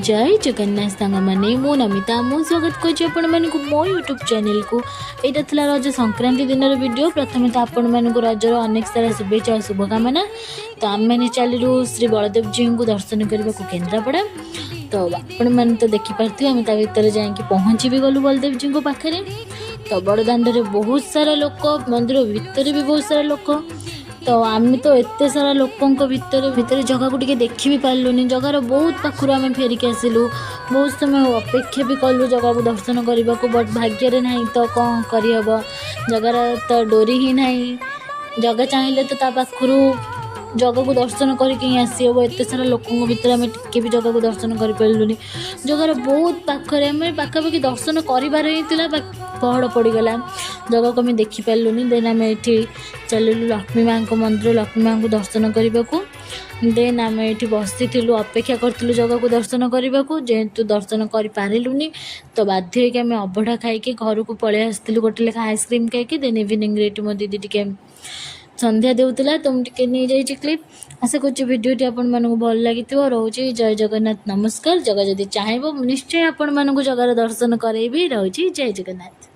ଜୟ ଜଗନ୍ନାଥ ସାଙ୍ଗମାନେ, ମୁଁ ନମିତା, ମୁଁ ସ୍ୱାଗତ କରୁଛି ଆପଣମାନଙ୍କୁ ମୋ ୟୁଟ୍ୟୁବ୍ ଚ୍ୟାନେଲକୁ। ଏଇଟା ଥିଲା ରଜ ସଂକ୍ରାନ୍ତି ଦିନର ଭିଡ଼ିଓ। ପ୍ରଥମେ ତ ଆପଣମାନଙ୍କୁ ରଜର ଅନେକ ସାରା ଶୁଭେଚ୍ଛା ଓ ଶୁଭକାମନା। ତ ଆମେମାନେ ଚାଲିଲୁ ଶ୍ରୀ ବଳଦେବଜୀଉଙ୍କୁ ଦର୍ଶନ କରିବାକୁ କେନ୍ଦ୍ରାପଡ଼ା। ତ ଆପଣମାନେ ତ ଦେଖିପାରୁଥିବେ, ଆମେ ତା ଭିତରେ ଯାଇକି ପହଞ୍ଚି ବି ଗଲୁ ବଳଦେବଜୀଙ୍କ ପାଖରେ। ତ ବଡ଼ଦାଣ୍ଡରେ ବହୁତ ସାରା ଲୋକ, ମନ୍ଦିର ଭିତରେ ବି ବହୁତ ସାରା ଲୋକ। ତ ଆମେ ତ ଏତେ ସାରା ଲୋକଙ୍କ ଭିତରେ ଭିତରେ ଜଗାକୁ ଟିକେ ଦେଖି ବି ପାରିଲୁନି। ଜଗାର ବହୁତ ପାଖରୁ ଆମେ ଫେରିକି ଆସିଲୁ। ବହୁତ ସମୟ ଅପେକ୍ଷା ବି କଲୁ ଜଗାକୁ ଦର୍ଶନ କରିବାକୁ, ବଟ୍ ଭାଗ୍ୟରେ ନାହିଁ ତ କ'ଣ କରିହେବ? ଜଗାର ତ ଡୋରି ହିଁ ନାହିଁ। ଜଗା ଚାହିଁଲେ ତ ତା ପାଖରୁ ଜଗାକୁ ଦର୍ଶନ କରିକି ହିଁ ଆସିହେବ। ଏତେ ସାରା ଲୋକଙ୍କ ଭିତରେ ଆମେ ଟିକେ ବି ଜଗାକୁ ଦର୍ଶନ କରିପାରିଲୁନି। ଜଗାର ବହୁତ ପାଖରେ ଆମେ ପାଖାପାଖି ଦର୍ଶନ କରିବାର ହିଁ ଥିଲା, ପହଡ଼ ପଡ଼ିଗଲା, ଜଗାକୁ ଆମେ ଦେଖିପାରିଲୁନି। ଦେନ୍ ଆମେ ଏଠି ଚାଲିଲୁ ଲକ୍ଷ୍ମୀ ମାଆଙ୍କ ମନ୍ଦିର, ଲକ୍ଷ୍ମୀ ମାଆଙ୍କୁ ଦର୍ଶନ କରିବାକୁ। ଦେନ୍ ଆମେ ଏଠି ବସିଥିଲୁ, ଅପେକ୍ଷା କରିଥିଲୁ ଜଗାକୁ ଦର୍ଶନ କରିବାକୁ। ଯେହେତୁ ଦର୍ଶନ କରିପାରିଲୁନି, ତ ବାଧ୍ୟ ହେଇକି ଆମେ ଅବଢ଼ା ଖାଇକି ଘରକୁ ପଳେଇ ଆସିଥିଲୁ, ଗୋଟେ ଲେଖା ଆଇସ୍କ୍ରିମ୍ ଖାଇକି। ଦେନ୍ ଇଭିନିଂରେ ଏଠି ମୋ ଦିଦି ଟିକେ ସନ୍ଧ୍ୟା ଦେଉଥିଲା, ତ ମୁଁ ଟିକେ ନେଇଯାଇଛି କ୍ଲିପ୍। ଆଶା କରୁଛି ଭିଡ଼ିଓଟି ଆପଣମାନଙ୍କୁ ଭଲ ଲାଗିଥିବ। ରହୁଛି, ଜୟ ଜଗନ୍ନାଥ, ନମସ୍କାର। ଜଗା ଯଦି ଚାହିଁବ, ମୁଁ ନିଶ୍ଚୟ ଆପଣମାନଙ୍କୁ ଜଗାର ଦର୍ଶନ କରେଇବି। ରହୁଛି, ଜୟ ଜଗନ୍ନାଥ।